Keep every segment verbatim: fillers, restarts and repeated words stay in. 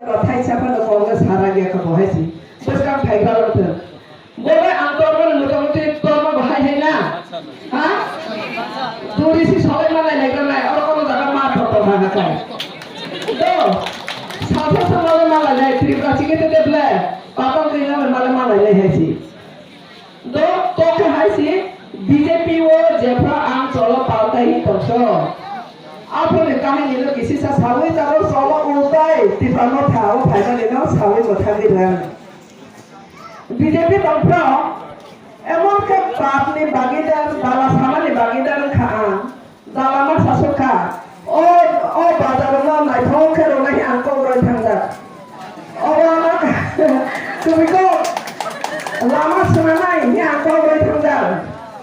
Thaisa phano Congress sara ge ka bo hai si. Bwskang phai ba rok thung. Bo bai ang tormo ni mota moti tormo bo hai hai na. Ha? Turi si solai malai lai gra nai. Oro kono jaga ma thok thok ha ha kai. Do. Salsa sa malai malai lai. Tripura chike te deble. Papang kina malai malai lai hai si. Do, to khe hai si B J P o jepha ang cholo paltai hi tongso. Aphone kahini no kisisa sawi taro cholo ultai Tipra Motha o phaimani no sawi mwthangwi rang. B J P tongphro emon khe pap ni bagidar, dala samani bagidar wngkha ang. Dalama sasukha. O, o bazar no naithok khe rwnai ang kok roi thangjak. Obo ano tumi kok lama swnanai hi ang kok roi thangjak.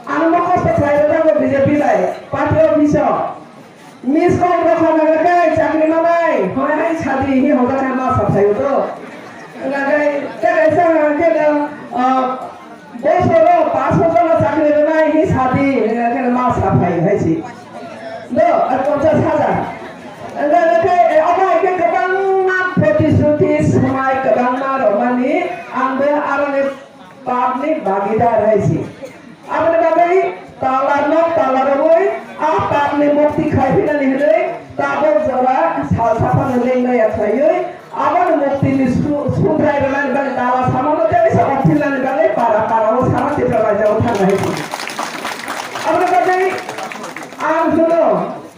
Ano mo kosto khlai rwjago B J P bai party office o. Miss call rokha naga kai chakri manai. Hoi hai sadi hi hoda khe ma sa phaio to. Nagai ta kaisa hangke da, ah, Bosoro paanch sho jona chakri rwnai hi sadi, hwnwi khe ma sa phai hai si. Do, ar ponchas hajar. Wngkha khe, e, omo hai khe kwbangma protishruti swmai kwbangma rwmani, ang bo aroni papni bagidar hai si. Aboni bagwi tala nok tala rwui, a papni mukti khai phinani hwnwi tabuk jora sal saphano lengnaya khlaiwi, Aboni muktini su-, sudrai rwnani bagwi dala samano tei sa ophilnani bagwi para para o sama Tipra raijao thangna hai. Aboni bagwi ang hwno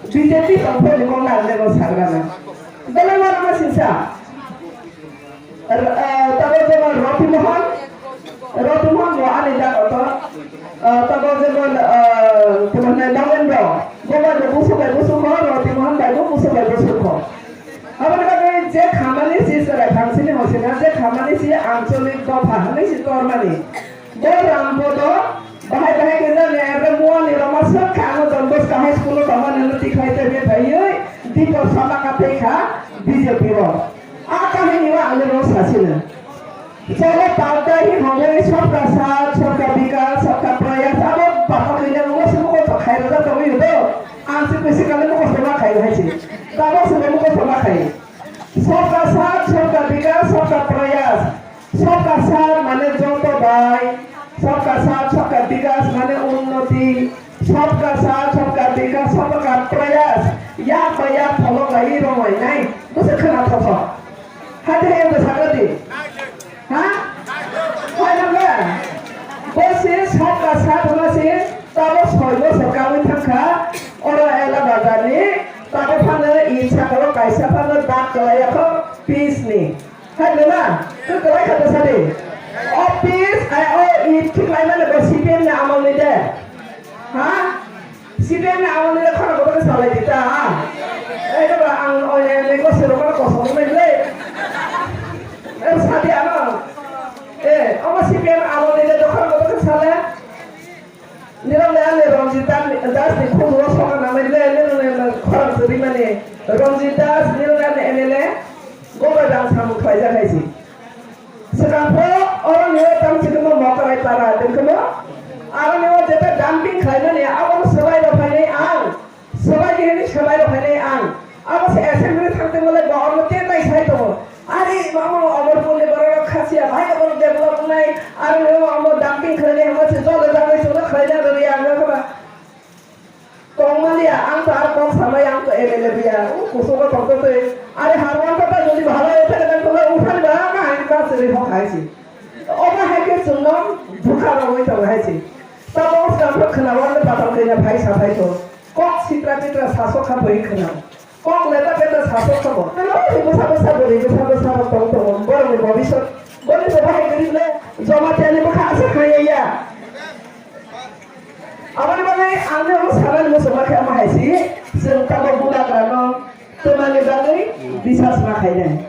B J P tongphani kok narwknai no sagrana. Belai uanama singsa. R-, eh, tabok jemon Roti Mohan, Roti Mohan bo ani jaga to, eh, tabok jemon, eh, tamo hinai Nogendo, bo bai bo busuk bai busuk kho, Roti Mohan bai bo busuk bai busuk kho. Aboni bagwi je khamani si chwrai phansini hosina, je khamani si ancholik dopha hwnwi si tormani. Bo Rampodo bahai bahai khe jani ere muani roma swk kha ano Don Bosco High School o tongmani hwnwi tikhlai tei bethaiwi Dipor Sabaka tei kha B J P o. A kahini o ang nini sasino. Cholo paltai hi hwnwi sabka saath, sabka bikas, sabka prayas, abo bapha kanya ulo se mukhosto khai rwjak tongwi do. Ang se kwswk kale mukhosto ma khai hai se. Tabok se mukhosto ma khai. Sabka saath, sabka bikas, sabka prayas. Sabka saath mane joto bai. Sabka saath, sabka bikas mane unnoti. Sabka saath, sabka bikas, sabka prayas. Yak bai yak pholok lai rwnglainai. Bwswk khwna thotho. Hati hai wngkha sakha di. Ha? Hai nangla. Bo se sabka saath ma se tabo soi bosor kangwi thangkha. Oro Ela Bazar ni tabo phano in sakao kaisa phano dak kwlai yakho peace ni. Hai nangla. Tu kwlai kha to sadi. O peace ai o in thik lai mane bo C P M ni amol ni de. Ha? C P M ni amoni le khorang kotor khe salai di ta. Ei, eba ang oile le ko sero kono kosong nai le. Em sadi ano. Eh, omo C P M amoni le khorang kotor khe sale. Nirok le ale Ranjit Das, Das ni khungo soka namai le, le, le, le, khorang suri mani. Ranjit Das, nirok le ale M L A, goba dang samung khlai jak hai si. Swkang phoro oroni o tamo se khe mo Mokrai para tong khe mo. Aroni o jeta dumping khlaimani abono swbai rok phainai ang. Swbai di hwnwi swbai rok phainai ang. Abo se assembly thang tongmole bo orno tenai sai tongo. Ari mamo Amarpur ni borok rok khasiya bhai abono develop wngnai. Aroni o amo dumping khlainai hwnba se jole jagoi chwngno khlaina rwya ang khe ba. Tongmani ya, ang to ar kok samai, ang to M L A biya, o kusugo tongtotwi. Are harwan to ta jodi bhala ya thangna tongna uthani ba, ka hai ka siri hok hai si. Oba hai ke chwngno bukha rogwi tong hai si. Tamo skamro khwna wano batal khaina phai sa phai to. Kok sitra pitra sasok kha boi khwna. Kok leta peta sasok kha bo. Tamo bwsa bwsa bwrwi bwsa bwsa rok tong tongo. Borokni bobisot. Boni to bahai kwrwi le. Joma tiyani bwkha asa khaya ya. Aboni bagwi ang nini sanani muchungma khe omo hai si, chwng tabok bubagrano twmani bagwi bisas ma khainai.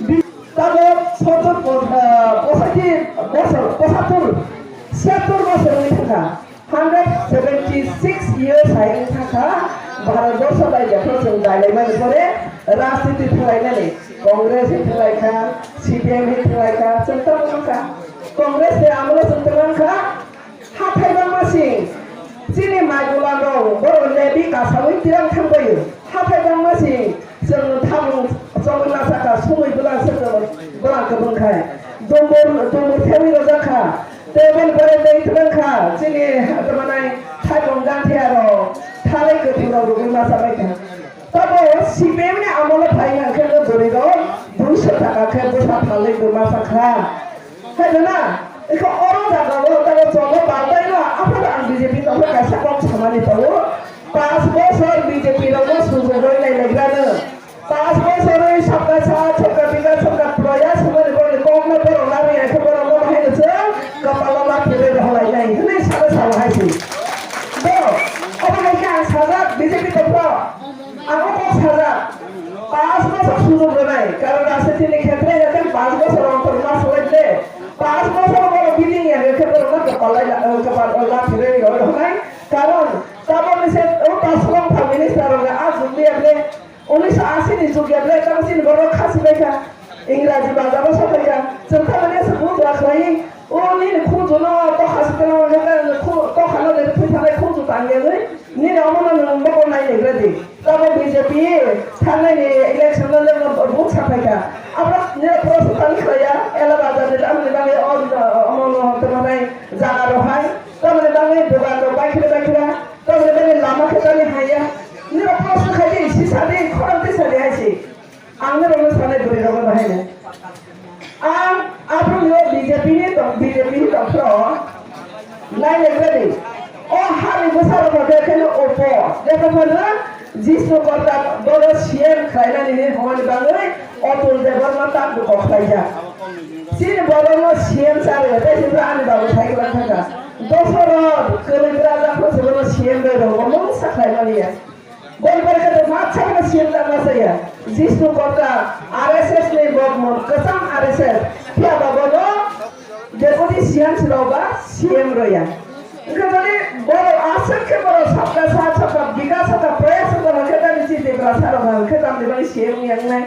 Bi-, tabok sottor po-, ah, posaiti bosor, posattor, siyattor bosor wngwi thangkha, hundred seventy six years hai wngwi thangkha, Bharat borsho bai jephru chwng dailaimani pore rajniti thanglainani, Congress hi thanglaikha, C P M hi thanglaikha, chwng tabok wngkha. Congress ni amolo chwng twlang kha, Hathai bangma sing, chini mai gulam rok, borok lebi kasawi tirang thangbaio. Hathai bangma sing, chwng thamung chongwi masa kha, sumui Dumbur, dumbur thewi rojak kha. Tei boni pore tei twlang kha. Chini, tamo nai, thaipung ganthi aro thalai kwthwi rok rwgwi masa bai kha. Tabo C P M ni amolo phai hwnkhe no bwrwi rok duiso taka khe bwsa phalwi bo masa kha. Hai na? Iko oro jaga o tabo jobo paltai no. Aphano ang B J P tongkha kaisa kok samani tongo. Panch bosor B J P rokno sujogwi nailagrano. Panch bosor oi sabka sat, sabka bikas, sabka proyas hwnmani borokni kokno borok narwi ya khe borokno bahai no chwng kwpalo laphirwi rohorlainai hwnwi salo salo hai se. Bo, obo hai khe ang sajak B J P tongphro. Ang o kok sajak. Panch bosor sujog rwnai. Karon rajniti ni khetre ya khe panch bosor ontor ma salai ble. Panch bosor borok bini ya khe borokno kwpal lai, kwpal laphirwi rohornai. Karon tabokni se o Tasrong Prime Minister rok a jumliya ble. Unisho asi ni jug ya ble tamo chini borok khasi bai kha. Ingraji bazar o sopai kha. Chwng tamo ni se buj wa khlai. O nini khunju no tokha se tamo ni khu-, tokha no de thwi thanai khunju tang ya nai. Nini omo no nwng bo nai ni ready. Tamo B J P thangnai ni election no nwng bo sapai kha. Abo nini prosto tang khlai ya. Ela bazar ni tamo ni bagwi o, omo no tamo nai jaga ro hai. Tamo ni bagwi dogan rok bai khe bai khe. Tamo ni bagwi lama khe tamo hai ya. Nini prosto khai di, si sa di, khorang di sa di hai si. Ang norokno sanai bwrwi rokno bahaino. Ang aphuru B J P ni tong, B J P ni tongphro. Nai nai bwrwi. O hani bwsa rok khe kheno opo. Jekha phano Jishnu Korta bono C M khlainani ni hwnmani bagwi Atul Debbarma tak bo kok khlaijak. Chini borokno C M chari, tei sibra ani babu sai kwlai thangkha. Dosaro kwlwi bwrajak phano sibano C M bai rokno mungsa khlaimani ya. Boni pore khe ma chakma C M chakma saya. Jishnu Korta R S S ni bokmon kwcham R S S. Phiya ba bono deputy C M si rok ba C M roya. Wngkha tani borok aswk khe borok sabka sa sabka bikas sabka proyek sabka hwnkhe tani chini Tiprasa rok hwnkhe tamni bagwi C M wngya wngnai.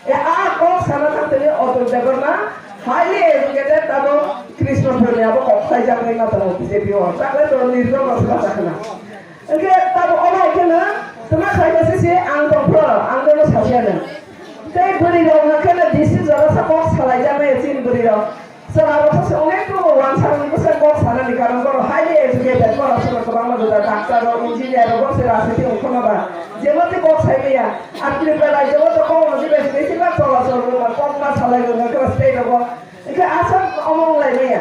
E, a kok sana thang tini Atul Debbarma, highly educated, tamo Krishnapur ni abo kok khlaijaknai ma tongo B J P o. Chakle to nirjo no sila chakna. Hwnkhe tamo omo hai kheno, tama khlai khe sisi ang tongphro, ang jono sapiano. Tei bwrwi rok hwnkhe no D C jora sa kok salaijaknai chini bwrwi rok. Chwla rok se onek rogo wansarokni bwskango kok sanani karon borok highly educated, borok se kwbangma jora doctor rok, engineer rok, borok se rajniti ongkhorma ba. Jemon tei kok sai maya, ar Tripura rajyo o to kok no jibai jibai se ba chola chol rwma, kok ma salai rwma khe state rogo. Hwnkhe aswk omo wng lai maya.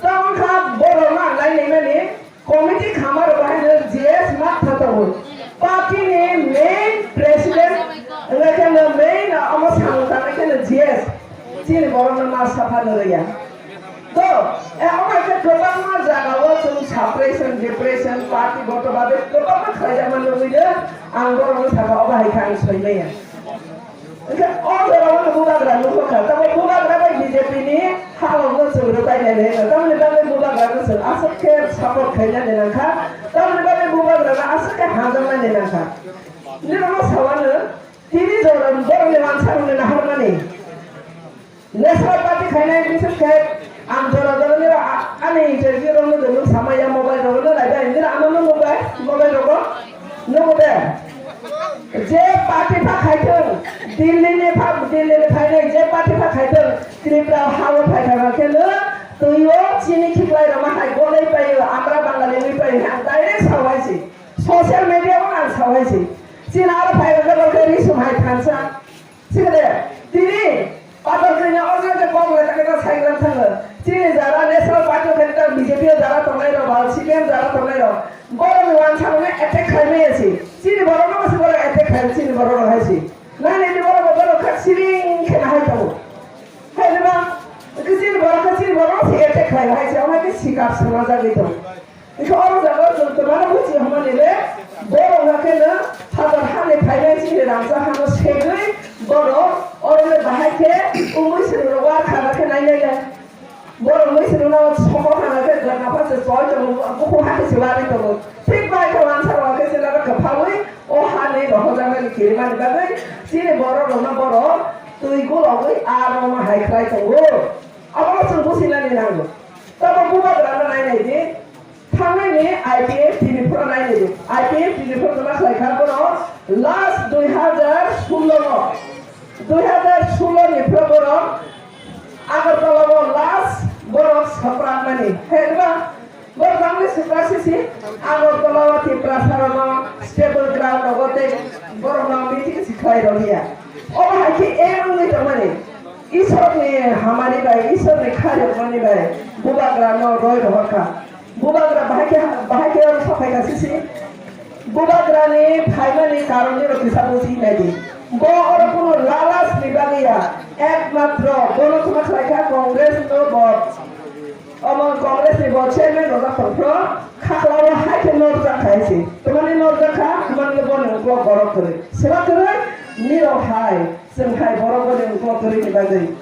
Tamo wngkha borok no ang nai nai mani. Committee khama rok bahai no G S mat thato. Party ni main president wngkha khe no main omo samung tangnai khe no G S. Chini borok no ma sapha no rwya. To, e omo khe kwbangma jaga o chwng suppression, depression, party boto babe kwbangma khlaijakma nugwi no ang borok no sakha obo hai khe ang soi maya. Hwnkhe o jorao no bubagra nukho kha, tamo bubagra bai B J P ni halok no chwng rwbai nai nai no, tamoni bagwi bubagra no chwng aswk khe support khainani nangkha, tamoni bagwi bubagra no aswk khe hamjaknani nangkha. Nini no sawano, tini jora borokni wansarokni naharmani. National Party khainai bising khe ang jora jora nini ani interview rok no nung samaya mobile rok no naibai, nini ano no mobile, mobile rok no. Nugo de? Je party pha khaithwng, Delhi ni pha, Delhi ni phainai je party pha khaithwng, Tripura ha o phaithangma khe no twi o chini khiklai rok ma hai golai pai o, amra Bangali wi pai o, ang direct sawai si. Social media o ang sawai si. Chini aro phai rok khe risum hai thansa. Sikhe de, tini, patal tini o jaga kok le kaka sai gran thang. Chini jara National Party khe ta B J P jara tongnai rok, ba C P M jara tongnai rok. Borok ni wansa rok attack khai maya si. Chini borok no si borok attack khai, chini borok no hai si. Nai nai ni borok borok kha siring khe na hai tongo. Hai de ba, chini borok kha chini borok si attack khai hai si, ama ke sikap sama jagwi tongo. Hingke oro jaga o chwng twmano buchi hwnmani le, borok hakhe no phatar hani phainai chini rangchak hano segwi borok oro le bahai khe umui swngrok war khana khe nai nai le. Borok mui swngrok no soko khana khe gana pha se choi tongo, bukhuk hakhe se wari tongo. Thik bai khe wansa rok hakhe se laro kwphaui o hani rohorjaknani kirimani bagwi chini borok rokno borok twi gulogwi aro ma hai khlai tongo. Abono chwng businani nango. Tamo bubagra no nai nai di. Thangnai ni I P F T ni phoro nai nai di. I P F T ni phoro ma khlai kha bono last dui hazar solo no. Dui hazar solo ni phoro bono Agartala o last borok soprakmani. Heba, borok bangni soprak sisi, Agartala o Tiprasa rokno stable ground rogo tei borokno meeting si khlai rwliya. Obo hai khe em wngwi tongmani. Isorni hamari bai, Isorni khairokmani bai bubagrano roi rohorkha. Bubagra bahai khe, bahai khe oro sokhaikha sisi. Bubagrani phaimani karon nino kisa buji naidi. Bo oro kuno lalas ni bagwi ya. Ekmatro bono tuma khlaikha Congress no bo. Omo Congress ni bo chairman rojak tongphro. Khaklao hai khe norjak kha hai se. Tamani norjak kha, tamani bo nung klo borok kwrwi. Seba kwrwi, niro hai. Chwng hai borok bai nung kok kwrwini bagwi.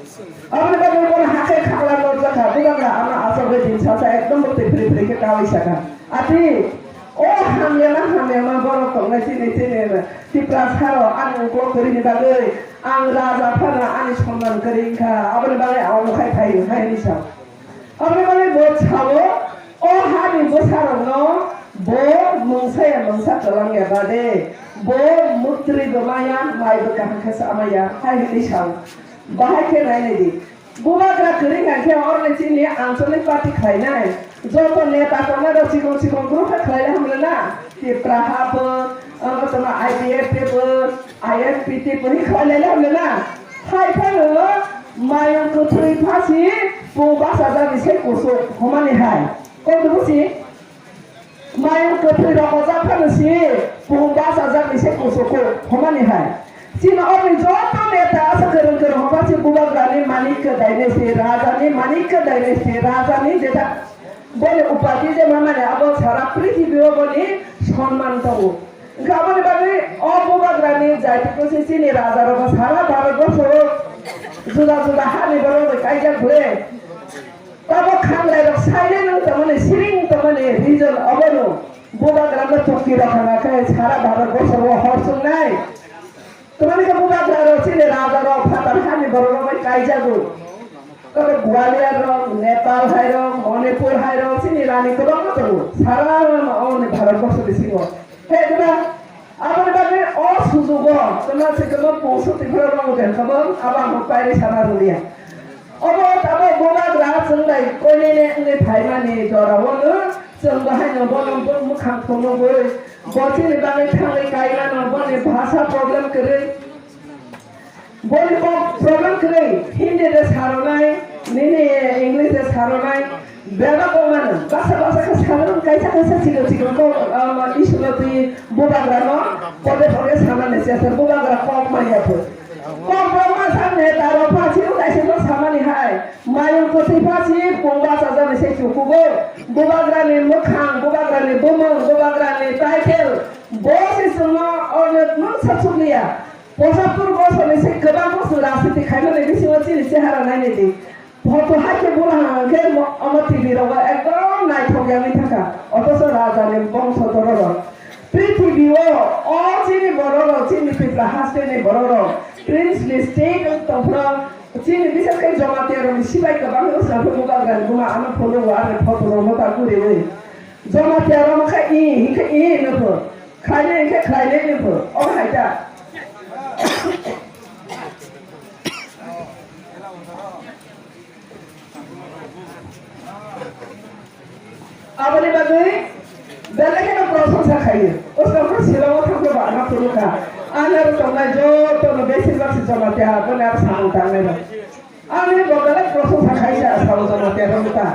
Aboni bagwi bono hakhe khakla norjak kha, bubagra ano aswk bai din sasa ekdom bo twi phri phri khe kaui sakha. Ati, o hamya na hamya ma borok tongnai chini chini Tiprasa rok ani nung kok kwrwini bagwi ang raja phano ani sonman kwrwi wngkha, aboni bagwi ang omo khai phai wng hai hinwi sa. Aboni bagwi bo sao, o hani bwsarokno bo mungsa ya mungsa kwlangya bade, bo muktwi bo maya, mai bo kaham khe sa maya, hai hwnwi sao. Bahai khe nai nai di. Bubagra kwrwi hai khe oroni chini ancholic party khlainai. Joto neta tongnai rok chikon chikon group khe khlai le hamle na. Tipra ha bo, ang tongma I P F T bo, I F P T bo hi khlai le hamle na. Hai phano mayung kwthwi phasi pung bachajak ni se kusuk homani hai. Kok busi? Mayung kwthwi rok ojak phano si pung bachajak ni se kusuk homani hai. Chini orni joto neta asa kwrwng kwrwng homa si bubagrani manik kwdai ni si, rajani manik kwdai ni si, rajani jeta boni upadi je mamani abo sara prithibi o boni sonman tongo. Wngkha aboni bagwi o bubagrani jaitwkno se chini rajarokno sara Bharatborsho o juda juda hani borok bai kaijak ble. Tabok khanlairok silent wng tongmani, siring tongmani reason obono bubagrano tukti rok hana khe sara Bharatborsho o hor chwngnai. Tamani khe bubagrarok chini rajarok phatar hani bororok bai kaijago. Tei Gwalior rok, Nepal hai rok, Manipur hai rok, chini rani kwbangma tongo. Sara oni Bharatborsho bisingo. He diba? Aboni bagwi o sujugo, tama se kwbang pungsu tiphra rok wngkha kwbang, abo ang pairi sana rwliya. Obo tabok bubagra chwng bai koinene wngwi phaimani jorao no chwng bahaino bono mwkhang phunugwi bo chini bagwi thangwi kaimano boni bhasha problem kwrwi. Boni kok problem kwrwi, Hindi de saronai, nini English de saronai, bebak wngmano, basa basa khe saron kaisa kaisa chikon chikon kok, um, issue no twi bubagrano pode pode sanani chesta bubagra kok manya phu. Kok bo ma sanne taro pha chikon kaisa no samani hai, mayung kwthwi pha si pung bachajani se chukugo, bubagrani mwkhang, bubagrani bumung, bubagrani title, bo se chwngno orne mangsa chukliya. Pochattor bosorni se kwbang bosor rajniti khaimani bisingo chini chehara nainai di. Photo hai khe bula hwnka khe mo-, omo T V rogo ekdom naithok yangwi thangkha. Othocho rajani bongso dororok. Prithibi o, o chini bororok, chini Tripura hasteni bororok, princely state wng tongphuru, chini bises khe Jamatia rokni sibai kwbangma wngsa phuru bubagrani buma ano phunukgo ani photo rok mota guriwi. Jamatia rok wngkha i, hinkhe i hinwi pho. Khlainai hinkhe khlainai hinwi pho. Omo hai ta. Aboni bagwi belai kheno prosongsa khaio. Bwskang phano Shillong-o thangkhe bo ano phunukha. Ani aro tongnai jotono besir bak se Jamatia, aboni aro samung tangnai rok. Ani bo belai prosongsa khaisa sao Jamatia rok ta.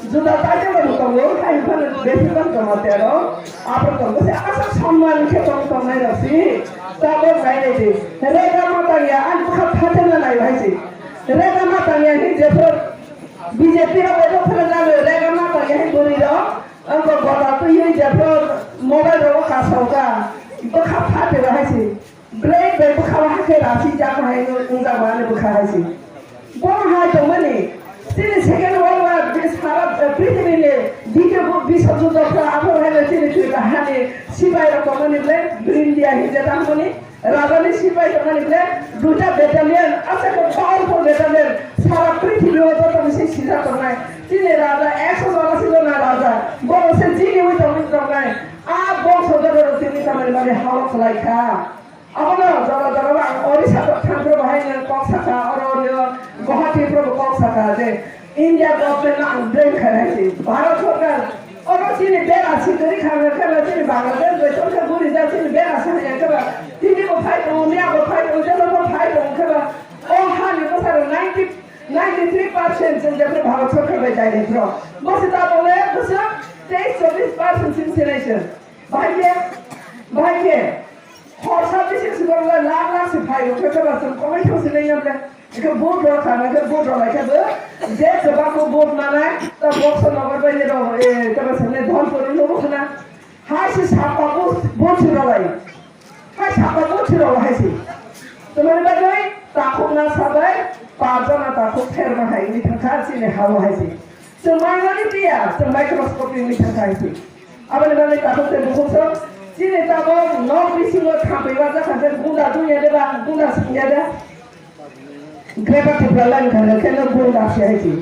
Juda title rok tongo, hai phano besir bak Jamatia rok. Aphuru tongo se asa sonman khe tong tongnai rok si. Tabok nainai di. Rega matang ya, ani bwkha phathena nai hai si. Rega matang ya hi jephru B J P rok bai phano jalo, rega matang ya hi bwrwi rok. Ang bo gota twi hi jephru mobile rok kasao ka. Bwkha phathe hai si. Blade bai bwkha hakhe rasi jak hai wngjakma ani bwkha hai se. Bono hai tongmani, chini second world war, je sara, eh, prithibini ditiyo bu-, biswojuddo khe aphuru hai chini Tripura hani sipai rok tongmani ble Brindia hinjak tangmani, rajani sipai tongmani ble duita battalion, aswk khe powerful battalion, sara prithibi o joto ni se sijak tongnai. Chini raja ekso jona se jona raja, bono se jini wi tongwi tongnai. A bongso dororo chini tamani bagwi hao khlai kha. Abono jora jora ang Orissa thangphru bahai nang kok sakha, oro Guwahati pro kok saka je India government no ang blame khainai se. Bharat sarkar oro chini bera sikari khana khana chini Bangladesh bai tongkha guri ja chini bera sani khaba. Tini bo phai tongo, miya bo phai tongo, jala bo phai tongo khaba. O hani bwsaro ninety, ninety three percent chwng jephru Bharat sarkar bai dairek rok. Bwswk ta bole bwswk teis chobis percent chwng sinai se. Bahai khe, bahai khe, khorsa bisi sibong le lakh lakh se phai rok khe ba chwng komai thang sinai ya ble. Khe vote rok khana khe vote rok lai khe bo je chwbako vote manai ta box nogo bai le rok, eh, ta ba sene dhon poro nogo khana. Hai se sapa vote, vote se rok lai. Hai sapa vote se rok lai hai se. Tamani bagwi takhuk na sabai, pa jona takhuk pher ma hai ni thangkha chini hao hai se. Chwng manmani tiya, chwng microscope ni thangkha hai se. Aboni bagwi takhuk tei bukhuk sok, chini tabok nok bisingo thampui wajak kha khe gunda dungya de ba, gunda singya de. Greater Tipraland kha khe no gunda se hai se.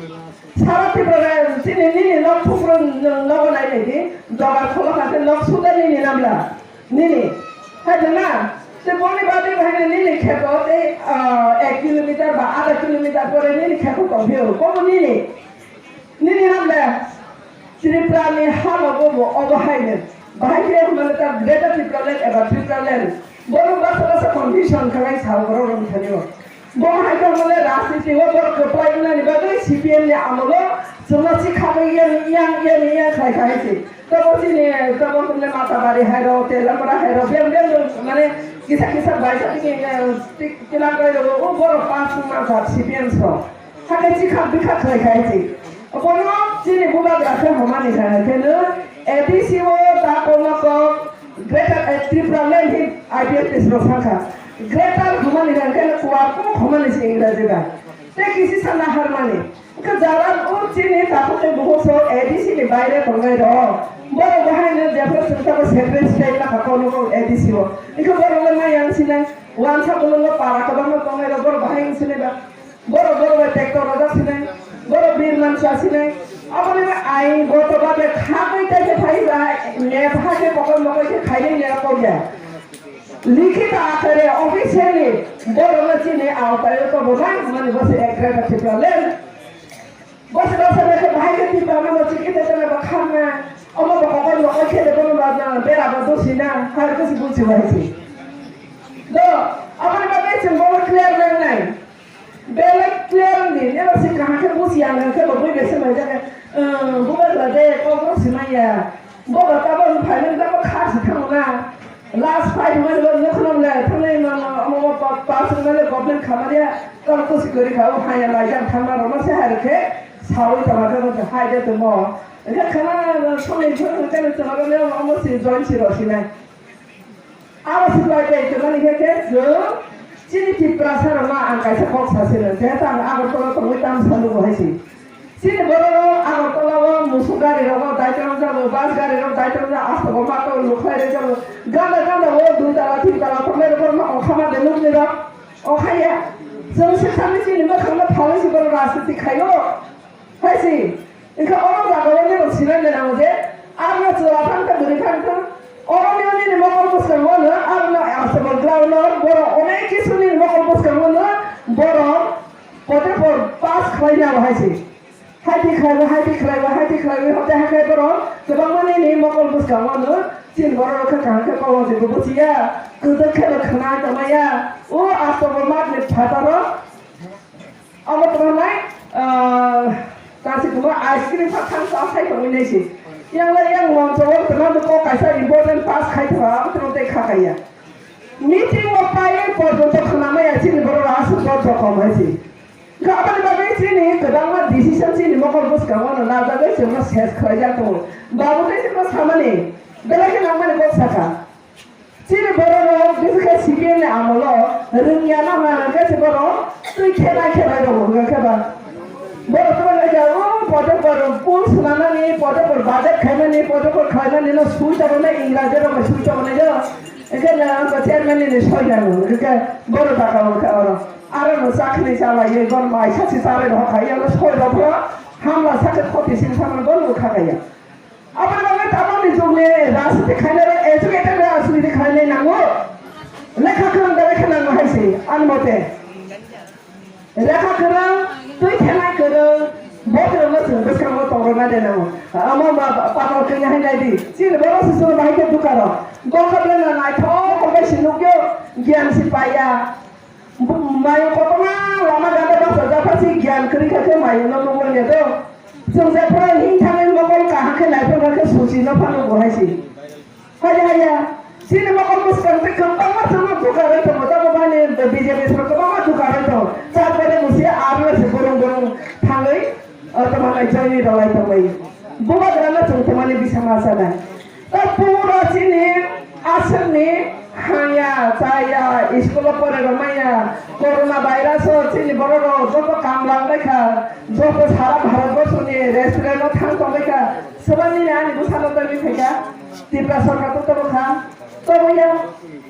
Sara Tripura chini nini nok phukro nogo nai nai di, dogar kholo kha khe nok suda nini namla. Nini, hai de na, te boni bagwi bahai nini kheto tei, ah, ek kilometer ba adha kilometer pore nini kheto tongphio, komo nini, nini namle, Tripura ni hano bobo obo hai ne, bahai khe hwnmale ta Greater Tipraland eba Tipraland, bono basa basa condition khlai sao borok rok thani o. Bo hai tongmani rajniti o borok kwplai wngnani bagwi C P M ni amolo chwngno sikha yang, yang, yang, yang khlai kha hai se. Tamo chini, tamo chini Matabari hai rok, Telamura hai rok, beng beng rok, mane kisa kisa baisa tini, eh, ti-, tilang kai rok, o borok pass wngma kha C P M rok. Hakhe sikha bikha khlai kha hai se. Bono chini bubagra khe hwnmani kha khe no A D C o ta kono kok Greater, eh, Tripura land hi I P F T rok sakha. Greater hwnmani hwnkhe kuar kok hwnmani se Ingraji bai. Tei kisi sana harmani. Hwnkhe jara o chini takhuk tei bukhuk sok A D C ni baire tongnai rok. Borok bo haino jephru chwng tabok separate state lakha kono kok A D C o. Hwnkhe borok le ma yang sinai. Wansa bolongo para kwbangma tongnai rok borok bahai wng sinai ba. Borok, borok bai tractor rojak sinai, borok birman sa sinai. Aboni ain goto babe khagwi tai khe phai ba, nep ha khe pokol mokol khe khainai nep kok ya. Likhito akare officially borok no chini awtai o tobo nai, mani bo se ek Greater Tipraland. Bo se no se khe bahai khe Tipra no chikita tene ba kharna. Omo bo pokol mokol khe de bono ba na bera ba dosina, har khe se bulsi bahai se. Do, aboni bagwi chwng bo clear nang nai. Belai clear wngdi, neba se kaham khe buji ang khe bo bui bese mai jake, um, bubar ba de kok no simai ya. Bo ba tabo wng phai nang tabo kha si thang na. Last fight mai bo no khno le thang nai ma ma ma ma pa pa sung le government khamari ya. Tabo kusi kori kha o haya lai jang thang na ro ma se hai khe sawi tama khe hai de to mo. Khe khana sung ni thang khe to ma le mo si join si ro si nai. Abo se bai bai tongmani khe khe chwng chini Tiprasa rokno ang kaisa kok sa sino, jehetu ang Agartala tongwi tamo sa nugo hai se. Chini borok rok Agartala o musuk gari rok dai tong jago, bus gari rok dai tong jago, aswk o mato lukhlai rok jago. Ganda ganda o dui tala tin tala tongnai rok borok no ongkha ma de nukni rok ongkha ya. Chwng se thangwi chini mwkhang no phalwi se borok rajniti khaio. Hai se, wngkha oro jaga o nini sinai le nango je, arno chwla thang kha, bwrwi thang kha. Oro nini, nini mokol bwskango no, arno aswk o ground o, borok onek kisu nini mokol bwskango no, borok pote por pass khlai nai abo hai se. Hai ti khlai bo, hai ti khlai bo, hai ti khlai bo, hote hai khe borok kwbangma nini mokol bwskango no, chini borok rok khe kaham khe kok se bo bujiya, kwdwk khe bo khna tongmaya, o aswk o mat ni phataro. Abo tongmai, ah, kasi tongma ice cream sa thang sa sai tongwi nai se. Yang lai yang wang sa wang tongma kok kaisa important pass khai tongma abo tongma tei kha kaiya. Meeting o pai porjonto khna maya chini borok aswk borok jokhom hai se. Kha aboni bagwi chini kwbangma decision chini mokol bwskango no najagwi chwngno ses khlaijak tongo. Babu tei chwngno samani belai khe nangmani kok sakha. Chini borok rok bisi khe C P M ni amolo rwngya no hwnna hwnkhe se borok twi khe nai khe bai rok hwnkhe ba. Borok twi nai khe o pote por pool swnamnani, pote por budget khaimani, pote por khlaimani no sui tongo na Ingraji rok bai sui tongo na yo. Hwnkhe na ang chairman ni soi nango hwnkhe borok baka hwnkhe oro. Aro no chakri chalai ye gon mai sachi chalai rok khai ya no soi rok hamla sakhe khoti sing samani borok kha kaiya. Aboni bagwi tabukni jugni rajniti khainai rok educated rajniti khainai nango. Lekha kwrwng da lekha nango hai se, ani mote. Lekha kwrwng, twi thenai kwrwng, bo kwrwngno chwng bwskango tongrwna de nango. Omo ma ba-, patol kanya hai nai di. Chini borok se chwng bahai khe dukha rok. Bo khe bwlwngno naithok kok bai se nukyo, giyan se paiya. Bu-, mayo kotorma lama gada bachajak pha se giyan kwrwi kha khe mayo no nukmanya do. Chwng jephru hing thangwi mokol kaham khe naiphru kha khe suchi no phano bo hai se. Haya, haya. Chini mokol bwskang tei kwbangma chwngno dukha rwi tongo, tamo bani B J P song kwbangma dukha rwi tongo. Char pore musi arlo se burung burung thangwi, o, tamo nai joini rwlai tongwi. Bubagrano chwng tongmani bisa ma sanai. Ta pura chini aswkni haya, chaya, school-o pore rwmaya, corona virus-o chini borok rok joto kam lang bai kha, joto sara Bharat borso ni restaurant-o thang tong bai kha, swbangni ani bwsano tongwi phai kha. Tipra sorkar to tobo kha, tobo ya.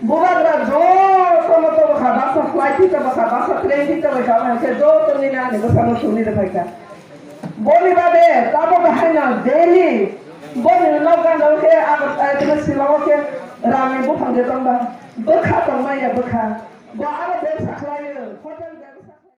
Bubagra jotono tobo kha, baksa flight hi tobo kha, baksa train hi tobo kha, omo hai khe joto nini ani bwsano suni rwphai kha. Boni bade tabo bahai no daily boni nok gana khe abo, eh, tini Shillong khe rang ni buphang de tongba, bwkha tongma ya bwkha. Bo